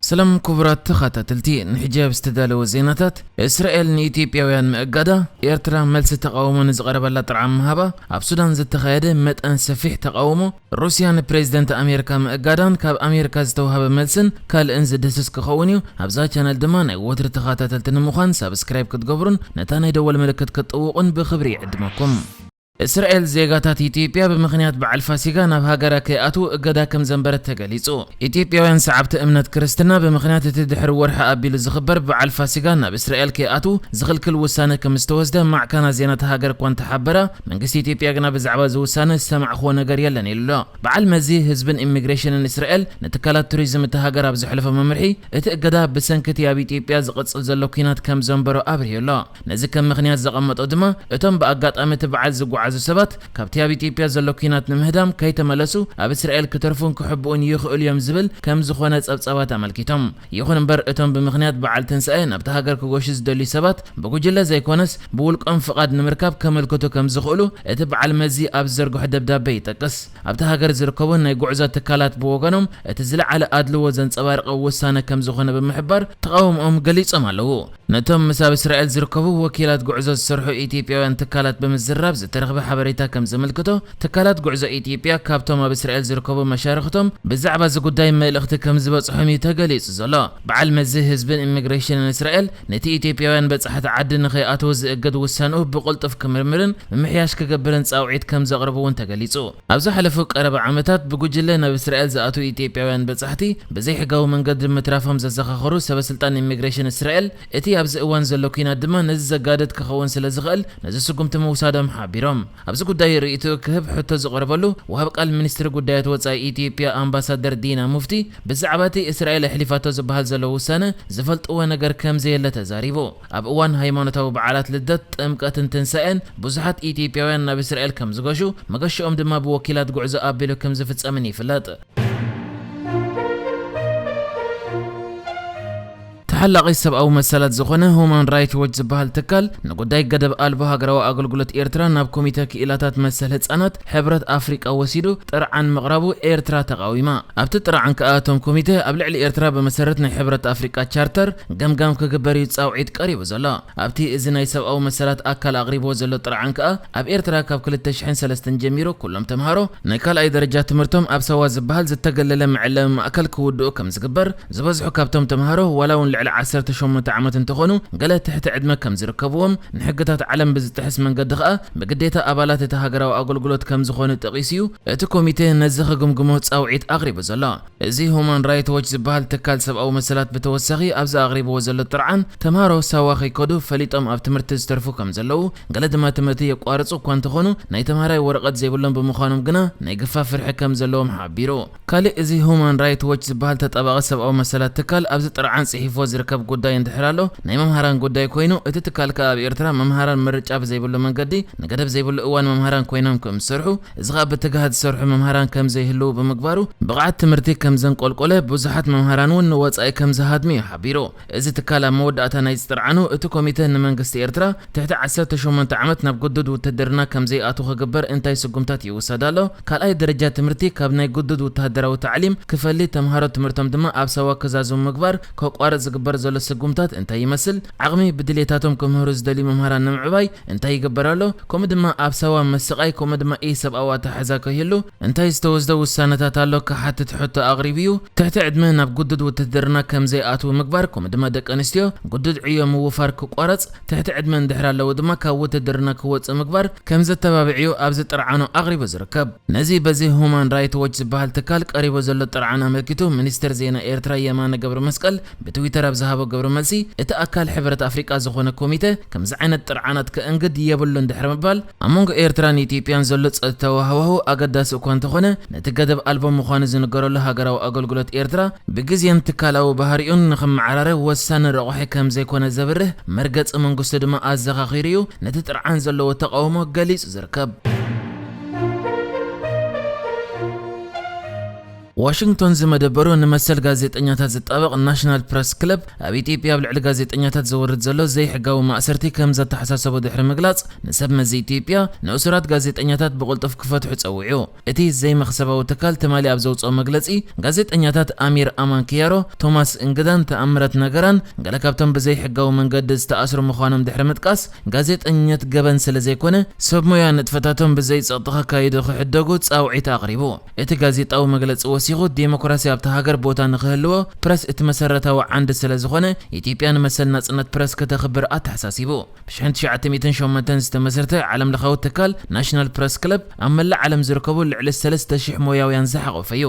ሰላም ክቡራት ተኸታተልቲ፣ ንሕጂ ኣብ ዝተዳለወ ዜናታት፣ እስራኤል ንኢትዮጵያውያን ምእጋዳ፣ ኤርትራ መልሲ ተቓውሞ ንዝቐረበላ ጥርዓን ምሃባ፣ ኣብ ሱዳን ዝተኻየደ መጠን ሰፊሕ ተቓውሞ፣ ሩስያ ንፕሬዝደንት ኣሜሪካ ምእጋዳን ካብ ኣሜሪካ ዝተዋሃበ መልስን ካልእን ዝድህስስ ክኸውን እዩ። ኣብዛ ቻነል ድማ ናይ ወትሪ ተኸታተልቲ ንምዃን ሳብስክራይብ ክትገብሩን ነታ ናይ ደወል ምልክት ክትጥውቑን ብኽብሪ ይዕድመኩም። እስራኤል ዜጋታት ኢትዮጵያ ብምኽንያት በዓል ፋሲጋ ናብ ሃገራ ከይኣትዉ እገዳ ከም ዘንበረት ተገሊጹ። ኢትዮጵያውያን ሰዓብቲ እምነት ክርስትና ብምኽንያት እቲ ድሕሪ ወርሒ ኣቢሉ ዝኽበር በዓል ፋሲጋ ናብ እስራኤል ከይኣትዉ ዝኽልክል ውሳነ ከም ዝተወስደ ማዕከናት ዜና እታ ሃገር እኳ እንተሓበራ፣ መንግስቲ ኢትዮጵያ ግና ብዛዕባ እዚ ውሳነ ዝሰማዕክዎ ነገር የለን ኢሉ ኣሎ። በዓል መዚ ህዝብን ኢሚግሬሽንን እስራኤል ንትካላት ቱሪዝም እታ ሃገር ኣብ ዘሕለፎ መምርሒ፣ እቲ እገዳ ብሰንኪ እቲ ኣብ ኢትዮጵያ ዝቕጽል ዘሎ ኲናት ከም ዘንበሮ ኣብርሂ ኣሎ። ነዚ ከም ምኽንያት ዘቐመጦ ድማ፣ እቶም ብኣጋጣሚ እቲ በዓል ዝጓዓዙ ሰባት ካብቲ ኣብ ኢትዮጵያ ዘሎ ኲናት ንምህዳም ከይተመለሱ ኣብ እስራኤል ክተርፉን ክሕብኡን ይኽእሉ እዮም ዝብል ከም ዝኾነ ጸብጻባት ኣመልኪቶም። ይኹን እምበር፣ እቶም ብምኽንያት በዓል ትንሳኤ ናብቲ ሃገር ክጎሹ ዝደልዩ ሰባት ብጉጅለ ዘይኮነስ ብውልቆም ፍቓድ ንምርካብ ከመልክቱ ከም ዝኽእሉ እቲ በዓል መዚ ኣብ ዝዘርግሖ ደብዳቤ ይጠቅስ። ኣብቲ ሃገር ዝርከቡ ናይ ጉዕዞ ትካላት ብወገኖም፣ እቲ ዝለዓለ ኣድልዎ ዘንጸባርቕ ውሳነ ከም ዝኾነ ብምሕባር ተቓውሞኦም ገሊጾም ኣለዉ። ነቶም ምስ ኣብ እስራኤል ዝርከቡ ወኪላት ጉዕዞ ዝሰርሑ ኢትዮጵያውያን ትካላት ብምዝራብ ዝተረኽበ ሓበሬታ ከም ዘመልክቶ፣ ትካላት ጉዕዞ ኢትዮጵያ ካብቶም ኣብ እስራኤል ዝርከቡ መሻርኽቶም ብዛዕባ እዚ ጉዳይ መልእኽቲ ከም ዝበጽሖም እዩ ተገሊጹ ዘሎ። በዓል መዚ ህዝብን ኢሚግሬሽንን እስራኤል ነቲ ኢትዮጵያውያን በጻሕቲ ዓዲ ንኸይኣትዉ ዝእግድ ውሳንኡ ብቕልጡፍ ክምርምርን ምምሕያሽ ክገብርን ጻውዒት ከም ዘቕርቡ እውን ተገሊጹ። ኣብ ዝሓለፉ ቀረባ ዓመታት ብጉጅለ ናብ እስራኤል ዝኣትዉ ኢትዮጵያውያን በጻሕቲ ብዘይሕጋዊ መንገዲ ምትራፎም ዘዘኻኸሩ ሰበስልጣን ኢሚግሬሽን እስራኤል፣ እቲ ኣብዚ እዋን ዘሎ ኲናት ድማ ነዚ ዘጋድድ ክኸውን ስለ ዝኽእል ነዚ ስጉምቲ ምውሳዶም ሓቢሮም። ኣብዚ ጉዳይ ርእይትኡ ክህብ ሕቶ ዝቐረበሉ ወሃብ ቃል ሚኒስትሪ ጉዳያት ወጻኢ ኢትዮጵያ ኣምባሳደር ዲና ሙፍቲ፣ ብዛዕባ እቲ እስራኤል ኣሕሊፋቶ ዝበሃል ዘሎ ውሳነ ዝፈልጥዎ ነገር ከም ዘየለ ተዛሪቡ። ኣብ እዋን ሃይማኖታዊ በዓላት ልደት፣ ጥምቀትን ትንሳኤን ብዙሓት ኢትዮጵያውያን ናብ እስራኤል ከም ዝገሹ፣ መገሽኦም ድማ ብወኪላት ጉዕዞ ኣቢሉ ከም ዝፍጸምን ይፍለጥ። ተሓላቒ ሰብኣዊ መሰላት ዝኾነ ሁማን ራይት ዎች ዝበሃል ትካል፣ ንጉዳይ ገደብ ኣልቦ ሃገራዊ ኣገልግሎት ኤርትራ ናብ ኮሚተ ክኢላታት መሰል ህጻናት ሕብረት ኣፍሪቃ ወሲዱ ጥርዓን ምቕራቡ ኤርትራ ተቓዊማ። ኣብቲ ጥርዓን ከኣ፣ እቶም ኮሚተ ኣብ ልዕሊ ኤርትራ ብመሰረት ናይ ሕብረት ኣፍሪቃ ቻርተር ገምጋም ክግበር እዩ ጻውዒት ቀሪቡ ዘሎ። ኣብቲ እዚ ናይ ሰብኣዊ መሰላት ኣካል ኣቕሪብዎ ዘሎ ጥርዓን ከኣ፣ ኣብ ኤርትራ ካብ ክልተ ሽሕን ሰለስተን ጀሚሩ ኩሎም ተምሃሮ ናይ ካልኣይ ደረጃ ትምህርቶም ኣብ ሳዋ ዝበሃል ዝተገለለ መዕለቢ ማእከል ክውድኡ ከም ዝግበር፣ ዝበዝሑ ካብቶም ተምሃሮ ዋላ እውን ልዕሊ ዓሰርተ ሸሞንተ ዓመት እንተኾኑ፣ ገለ ትሕቲ ዕድመ ከም ዝርከብዎም፣ ንሕግታት ዓለም ብዝጥሕስ መንገዲ ከኣ ብግዴታ ኣባላት እቲ ሃገራዊ ኣገልግሎት ከም ዝኾኑ ጠቒሱ እዩ እቲ ኮሚቴ ነዚ ክግምግሞ ጻውዒት ኣቕሪቡ ዘሎ። እዚ ሁማን ራይት ዎች ዝበሃል ትካል ሰብኣዊ መሰላት ብተወሳኺ ኣብዚ ኣቕሪብዎ ዘሎ ጥርዓን፣ ተምሃሮ ሳዋ ከይከዱ ፈሊጦም ኣብ ትምህርቲ ዝተርፉ ከም ዘለዉ፣ ገለ ድማ ትምህርቲ የቋርጹ እኳ እንተኾኑ፣ ናይ ተምሃራይ ወረቐት ዘይብሎም ብምዃኖም ግና ናይ ግፋ ፍርሒ ከም ዘለዎም ሓቢሩ። ካልእ እዚ ሁማን ራይት ዎች ዝበሃል ተጣባቒ ሰብኣዊ መሰላት ትካል ኣብዚ ጥርዓን ጽሒፍዎ ዝርከብ ጉዳይ እንድሕር ኣሎ፣ ናይ መምሃራን ጉዳይ ኮይኑ፣ እቲ ትካል ከኣ ኣብ ኤርትራ መምሃራን ምርጫ ብዘይብሉ መንገዲ ንገደብ ዘይብሉ እዋን መምሃራን ኮይኖም ከም ዝሰርሑ፣ እዚ ኸኣ ብትግሃት ዝሰርሑ መምሃራን ከም ዘይህልዉ ብምግባሩ፣ ብቕዓት ትምህርቲ ከም ዘንቆልቆለ፣ ብዙሓት መምሃራን እውን ንወጻኢ ከም ዝሃድሙ እዩ ሓቢሩ። እዚ ትካል ኣብ መወዳእታ ናይዚ ጥርዓኑ፣ እቲ ኮሚተ ንመንግስቲ ኤርትራ ትሕቲ ዓሰርተ ሸሞንተ ዓመት ናብ ግዱድ ውትድርና ከም ዘይኣቱ ክግበር እንታይ ስጉምታት ይውሰድ ኣሎ? ካልኣይ ደረጃ ትምህርቲ ካብ ናይ ግዱድ ወተሃደራዊ ታዕሊም ክፈሊ፣ ተምሃሮ ትምህርቶም ድማ ኣብ ሳዋ ክዛዝሙ ምግባር ከቋርጽ ዝግበር ዘሎ ስጉምታት እንታይ ይመስል? ዓቕሚ ብድሌታቶም ክምህሩ ዝደልዩ መምሃራን ንምዕባይ እንታይ ይግበር ኣሎ? ከምኡ ድማ ኣብ ሳዋ ምስቓይ፣ ከምኡ ድማ ኢ-ሰብኣዊ ኣተሓሕዛ ከይህሉ እንታይ ዝተወስደ ውሳነታት ኣሎ ክሓትት ሕቶ ኣቕሪቡ እዩ። ትሕቲ ዕድመ ናብ ግዱድ ውትድርና ከም ዘይኣትዉ ምግባር፣ ከምኡ ድማ ደቂ ኣንስትዮ ግዱድ ዕዮ ምውፋር ክቋረጽ፣ ትሕቲ ዕድመ እንድሕር ኣለዉ ድማ ካብ ውትድርና ክወጽእ ምግባር ከም ዘተባብዕ እዩ ኣብዚ ጥርዓኑ ኣቕሪቡ ዝርከብ። ነዚ በዚ ሁማን ራይት ዎች ዝበሃል ትካል ቀሪቡ ዘሎ ጥርዓን ኣመልኪቱ ሚኒስትር ዜና ኤርትራ የማነ ገብረ መስቀል ብትዊተር ኣብ ዝሃቦ ግብረ መልሲ፣ እቲ ኣካል ሕብረት ኣፍሪቃ ዝኾነ ኮሚተ ከምዚ ዓይነት ጥርዓናት ከእንግድ የብሉን ድሕሪ ምባል፣ ኣብ መንጎ ኤርትራን ኢትዮጵያን ዘሎ ጸጥታዊ ሃዋህው ኣገዳሲ እኳ እንተኾነ፣ ነቲ ገደብ ኣልቦ ምዃኑ ዝንገረሉ ሃገራዊ ኣገልግሎት ኤርትራ ብግዜን ትካላዊ ባህሪኡን ንኽመዓራረ ወሳኒ ረቑሒ ከም ዘይኮነ ዘብርህ መርገጺ መንግስቱ ድማ ኣዘኻኺሩ እዩ ነቲ ጥርዓን ዘለዎ ተቓውሞ ገሊጹ ዝርከብ። ዋሽንግቶን ዝመደበሩ ንመሰል ጋዜጠኛታት ዝጣበቕ ናሽናል ፕረስ ክለብ፣ ኣብ ኢትዮጵያ ኣብ ልዕሊ ጋዜጠኛታት ዘወርድ ዘሎ ዘይሕጋዊ ማእሰርቲ ከም ዘተሓሳሰቦ ድሕሪ ምግላጽ፣ ንሰብ መዚ ኢትዮጵያ ንእሱራት ጋዜጠኛታት ብቕልጡፍ ክፈትሑ ጸዊዑ። እቲ ዘይመኽሰባዊ ትካል ትማሊ ኣብ ዘውጽኦ መግለጺ፣ ጋዜጠኛታት ኣሚር ኣማን ክያሮ፣ ቶማስ እንግዳን ተኣምረት ነገራን፣ ገለ ካብቶም ብዘይሕጋዊ መንገዲ ዝተኣስሩ ምዃኖም ድሕሪ ምጥቃስ፣ ጋዜጠኝነት ገበን ስለ ዘይኮነ፣ ሰብ ሞያ ንጥፈታቶም ብዘይ ጸቕጢ ከካይዱ ክሕደጉ ጻውዒት ኣቕሪቡ። እቲ ጋዜጣዊ መግለጺ ወሲኹ፣ ዴሞክራሲ ኣብታ ሃገር ቦታ ንኽህልዎ፣ ፕረስ እቲ መሰረታዊ ዓንዲ ስለ ዝኾነ፣ ኢትዮጵያ ንመሰል ናጽነት ፕረስ ከተኽብር ኣተሓሳሲቡ። ብ ትሽዓተ ሚእትን ሸሞንተን ዝተመስረተ ዓለምለኻዊ ትካል ናሽናል ፕረስ ክለብ፣ ኣብ መላእ ዓለም ዝርከቡ ልዕሊ ሰለስተ ሽሕ ሞያውያን ዝሓቖፈ እዩ።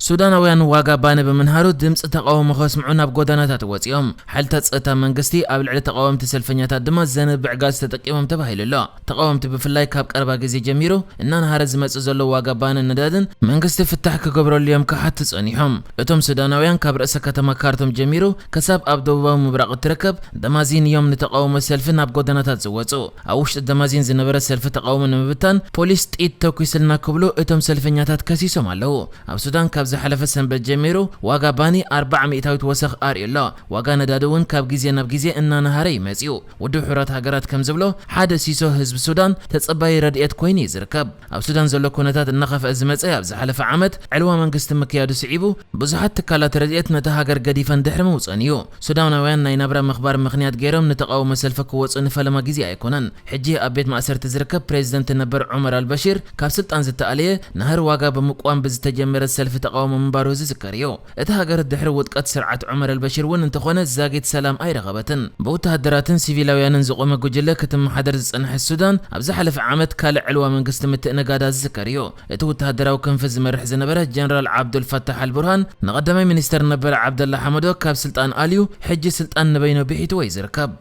ሱዳናውያን ዋጋ ባኒ ብምንሃሩ ድምፂ ተቃውሞ ከስምዑ ናብ ጎደናታት ወፂኦም። ሓይልታት ፀጥታ መንግስቲ ኣብ ልዕሊ ተቃወምቲ ሰልፈኛታት ድማ ዘንብዕ ጋዝ ተጠቂሞም ተባሂሉ ኣሎ። ተቃወምቲ ብፍላይ ካብ ቀረባ ግዜ ጀሚሩ እናንሃረ ዝመፅእ ዘሎ ዋጋ ባንን ነዳድን መንግስቲ ፍታሕ ክገብረሉ እዮም ክሓቱ ፀኒሖም። እቶም ሱዳናውያን ካብ ርእሰ ከተማ ካርቱም ጀሚሩ ክሳብ ኣብ ደቡባዊ ምብራቕ እትርከብ ደማዚን እዮም ንተቃውሞ ሰልፊ ናብ ጎደናታት ዝወፁ። ኣብ ውሽጢ ደማዚን ዝነበረ ሰልፊ ተቃውሞ ንምብታን ፖሊስ ጥይት ተኩስልና ክብሉ እቶም ሰልፈኛታት ከሲሶም ኣለዉ። ኣብ ሱዳን ካብ ዝሓለፈ ሰንበት ጀሚሩ ዋጋ ባኒ ኣርባዓ ሚእታዊት ወሰኽ ኣርእዩ ኣሎ። ዋጋ ነዳዲ እውን ካብ ግዜ ናብ ግዜ እናነሃረ እዩ መጺኡ። ውድብ ሕቡራት ሃገራት ከም ዝብሎ፣ ሓደ ሲሶ ህዝቢ ሱዳን ተጸባዪ ረድኤት ኮይኑ እዩ ዝርከብ። ኣብ ሱዳን ዘሎ ኩነታት እናኸፍአ ዝመጸ ኣብ ዝሓለፈ ዓመት ዕልዋ መንግስቲ ምክያዱ ስዒቡ፣ ብዙሓት ትካላት ረድኤት ነታ ሃገር ገዲፈን ድሕሪ ምውጸን እዩ። ሱዳናውያን ናይ ናብራ ምኽባር ምኽንያት ገይሮም ንተቃውሞ ሰልፊ ክወጹ ንፈለማ ግዜ ኣይኮነን። ሕጂ ኣብ ቤት ማእሰርቲ ዝርከብ ፕሬዝደንት ነበር ዑመር ኣልበሺር ካብ ስልጣን ዝተኣለየ፣ ናህሪ ዋጋ ብምቅዋም ብዝተጀመረ ሰልፊ ተቃውሞ ምንባሩ ዝዝከር እዩ። እታ ሃገር ድሕሪ ውድቀት ስርዓት ዑመር ኣልበሺር እውን እንተኾነ ዛጊት ሰላም ኣይረኸበትን። ብወተሃደራትን ሲቪላውያንን ዝቖመ ጉጅለ ክትመሓደር ዝጸንሐት ሱዳን፣ ኣብ ዝሓለፈ ዓመት ካልእ ዕልዋ መንግስቲ ምትእንጋዳ ዝዝከር እዩ። እቲ ወተሃደራዊ ክንፊ ዝመርሕ ዝነበረ ጀነራል ዓብዱል ፋታሕ ኣልቡርሃን፣ ንቐዳማይ ሚኒስተር ነበር ዓብደላ ሓመዶክ ካብ ስልጣን ኣልዩ፣ ሕጂ ስልጣን ንበይኑ ብሒትዎ እዩ ዝርከብ።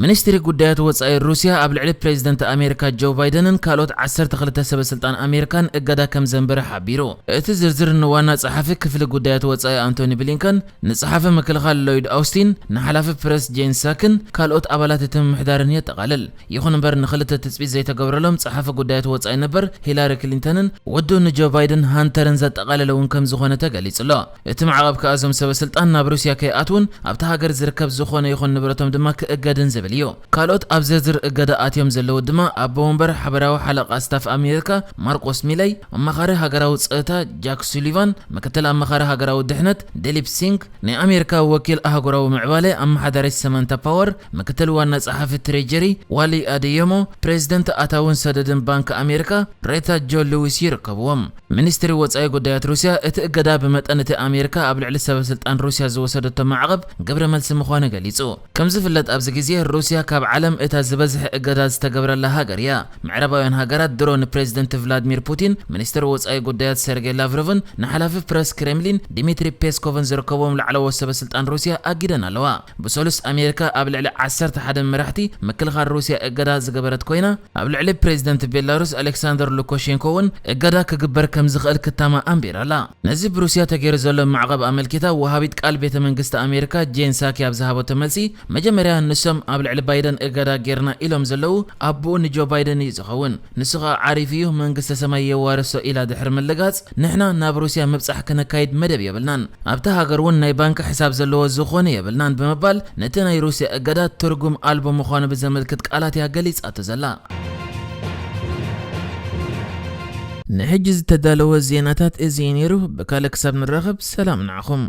ሚኒስትሪ ጉዳያት ወጻኢ ሩስያ ኣብ ልዕሊ ፕሬዝደንት ኣሜሪካ ጆ ባይደንን ካልኦት ዓሰርተ ክልተ ሰበ ስልጣን ኣሜሪካን እገዳ ከም ዘንበረ ሓቢሩ። እቲ ዝርዝር ንዋና ጸሓፊ ክፍሊ ጉዳያት ወጻኢ ኣንቶኒ ብሊንከን፣ ንጸሓፊ ምክልኻል ሎይድ ኣውስቲን፣ ንሓላፊ ፕረስ ጄን ሳክን ካልኦት ኣባላት እቲ ምምሕዳርን የጠቓልል። ይኹን እምበር፣ ንኽልተ ትጽቢት ዘይተገብረሎም ጸሓፊ ጉዳያት ወጻኢ ነበር ሂላሪ ክሊንተንን ወዱ ንጆ ባይደን ሃንተርን ዘጠቓለለ እውን ከም ዝኾነ ተገሊጹ ኣሎ። እቲ ማዕቐብ ከኣ እዞም ሰበ ስልጣን ናብ ሩስያ ከይኣትውን ኣብታ ሃገር ዝርከብ ዝኾነ ይኹን ንብረቶም ድማ ክእገድን ዝብል እዩ። ካልኦት ኣብ ዝርዝር እገዳ ኣትዮም ዘለዉ ድማ ኣቦ ወንበር ሓበራዊ ሓለቓ ስታፍ ኣሜሪካ ማርቆስ ሚለይ፣ ኣማኻሪ ሃገራዊ ጸጥታ ጃክ ሱሊቫን፣ ምክትል ኣማኻሪ ሃገራዊ ድሕነት ዲሊፕ ሲንግ፣ ናይ ኣሜሪካ ወኪል ኣህጉራዊ ምዕባለ ኣመሓዳሪት ሰማንታ ፓወር፣ ምክትል ዋና ጸሓፊ ትሬጀሪ ዋሊ ኣደየሞ፣ ፕሬዚደንት ኣታውን ሰደድን ባንክ ኣሜሪካ ሬታ ጆ ሉዊስ ይርከብዎም። ሚኒስትሪ ወጻኢ ጉዳያት ሩስያ፣ እቲ እገዳ ብመጠን እቲ ኣሜሪካ ኣብ ልዕሊ ሰበ ስልጣን ሩስያ ዝወሰደቶ ማዕቐብ ግብረ መልሲ ምዃኑ ገሊጹ። ከም ዝፍለጥ፣ ኣብዚ ግዜ ሩስያ ካብ ዓለም እታ ዝበዝሐ እገዳ ዝተገብረላ ሃገር እያ። ምዕራባውያን ሃገራት ድሮ ንፕሬዚደንት ቭላድሚር ፑቲን፣ ሚኒስትሪ ወጻኢ ጉዳያት ሰርጌይ ላቭሮቭን ንሓላፊ ፕረስ ክሬምሊን ዲሚትሪ ፔስኮቭን ዝርከብዎም ላዕለዎት ሰበ ስልጣን ሩስያ ኣጊደን ኣለዋ። ብሰሉስ ኣሜሪካ ኣብ ልዕሊ ዓሰርተ ሓደ መራሕቲ ምክልኻል ሩስያ እገዳ ዝገበረት ኮይና፣ ኣብ ልዕሊ ፕሬዚደንት ቤላሩስ ኣሌክሳንደር ሉካሼንኮ እውን እገዳ ክግበር ከም ዝኽእል ክታማ ኣንቢራ ኣላ። ነዚ ብሩስያ ተገይሩ ዘሎ ማዕቐብ ኣመልኪታ ወሃቢት ቃል ቤተ መንግስቲ ኣሜሪካ ጄን ሳኪ ኣብ ዝሃበቶ መልሲ፣ መጀመርያ ንሶም ኣብ ልዕሊ ባይደን እገዳ ጌርና ኢሎም ዘለዉ ኣቦኡ ንጆ ባይደን እዩ ዝኸውን። ንሱ ኸኣ ዓሪፉ እዩ፣ መንግስተ ሰማይ የዋርሶ ኢላ ድሕሪ ምልጋጽ፣ ንሕና ናብ ሩስያ ምብጻሕ ክነካይድ መደብ የብልናን። ኣብታ ሃገር እውን ናይ ባንክ ሕሳብ ዘለዎ ዝኾነ የብልናን ብምባል ነቲ ናይ ሩስያ እገዳ ትርጉም ኣልቦ ምዃኑ ብዘመልክት ቃላት እያ ገሊጻቶ ዘላ። ንሕጂ ዝተዳለወ ዜናታት እዚ እዩ ነይሩ። ብካልእ ክሳብ ንራኸብ ሰላም ንዓኹም።